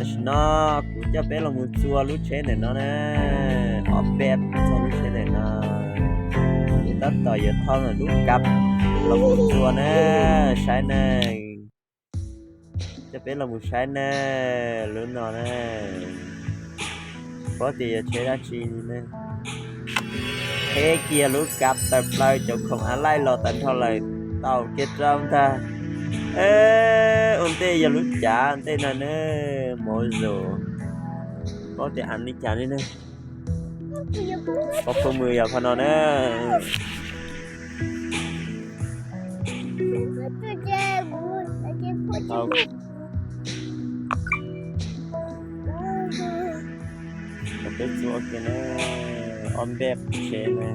Tam sim no kuv coj peb los mus txua lub tsheb ntawm no na, ob peb txog lub tsheb ntawm no. Kuv tab tom yuav thauj lub kav los mus txua na, saib na. Coj peb los mus saib na, lub no na, paub tias yog tsheb dab tsi ne. Qheb kiag lub kav tawm plaws cov khoom a laij los tag nrho lawm, tau kiag rau ntag. Ua ntej yog lub cav ntej no na, mov zoo, paub tias a li cas li na. Qhov phooj ywg yog qhov no na. Peb txua kiag na, ob npej tsheb na.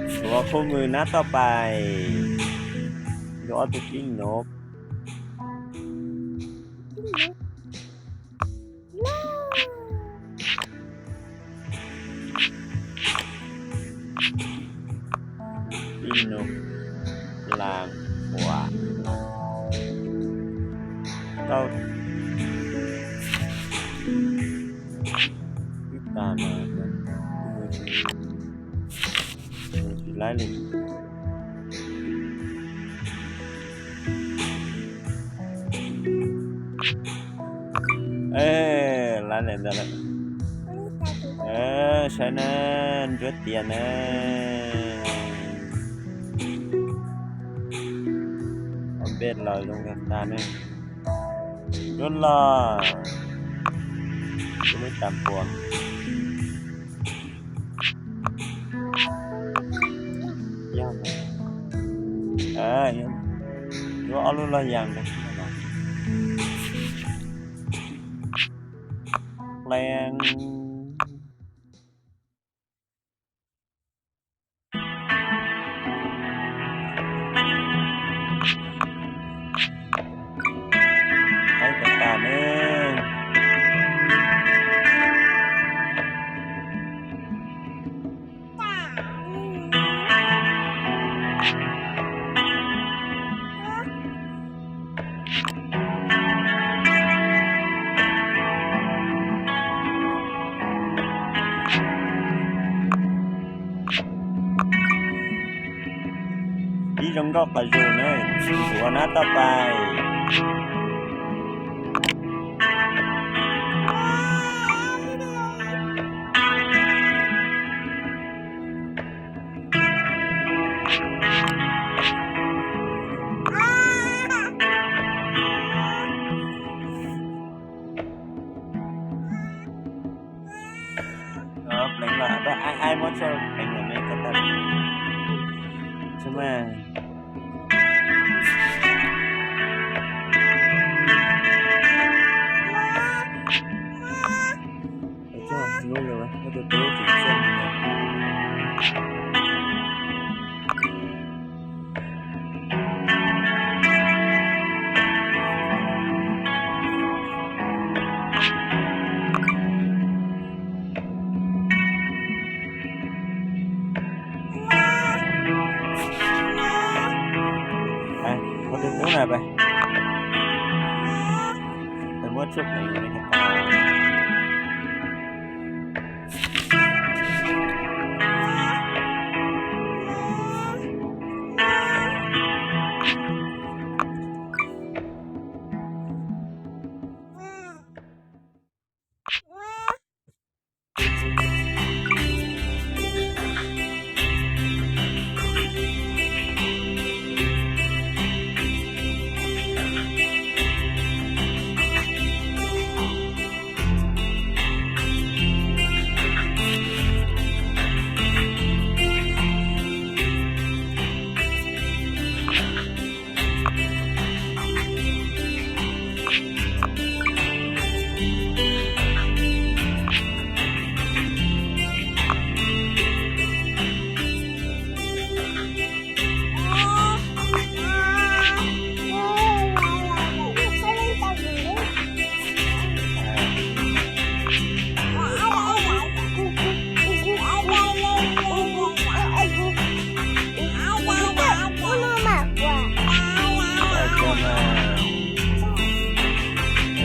Tshuav khub mws nab toj pais, yuav ob tug tib nov. Ib nub las uas tau ib tag no, tsis laib li. Laib li ntawd lawm. Saib na, nruab tias na. Ob npej los zoo tas ne. Nruab loj, nruab lub tas npua. Yog, nruab ob lub loj yas ntawd. Pleev. Qaib tas tas ne. Ib zoo nkauj qas zus na, ntxuav nab toj pais. Pleev los, aib aib muab tshuaj pleev los ne, koj tau tsis mas. Tus tub tim txiaj. Tus tub na, muab tshuaj pleev.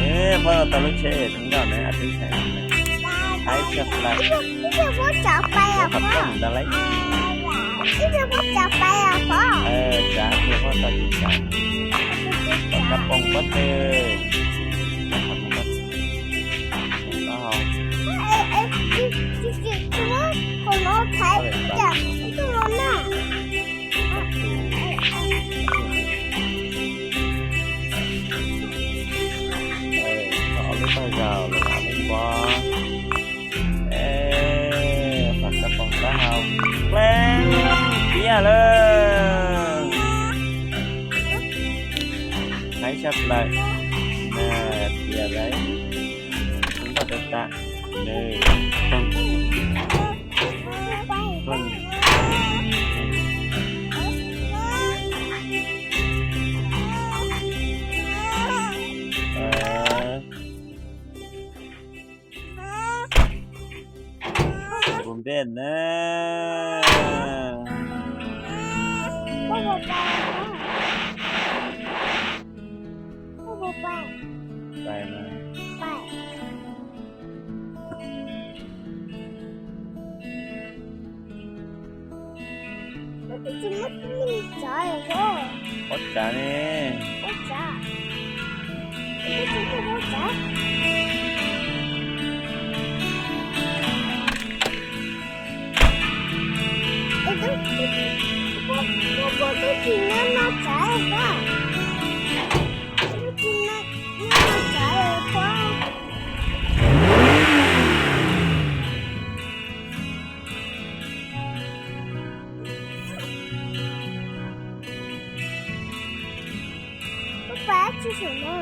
Ê, phob tau lub tsheb thoob nkauj na, a tib thaiv. Haib tshaj plaws. Ib pliag phob tsav pais os phob. Phob tsav ntawd lawm. Ib pliag phob tsav pais os phob. Tsav, ib pliag phob tau tib tsav. Pom kab poob pob tw. Qhov no thaiv ib tug no na. Ob lub taub hau los lub pob. Pom kab poob taub hau. Pleev, tiav lawm. Haib tshaj plaws. Tiav lawm. Ntoj tas tas. Kuv npej na. Pais na. Pob tsav ne. Pab tsis sum no.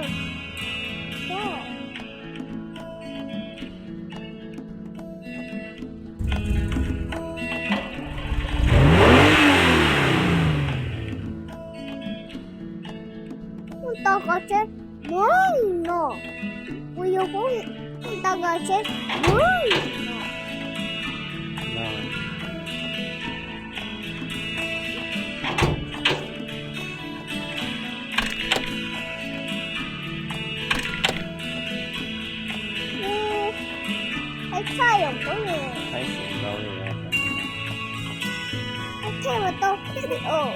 Kuv tau kov tsev mus no. Kuv yug kuv tau kov tsev mus no. Haib tshaj yom, haib tshaj mas tau os.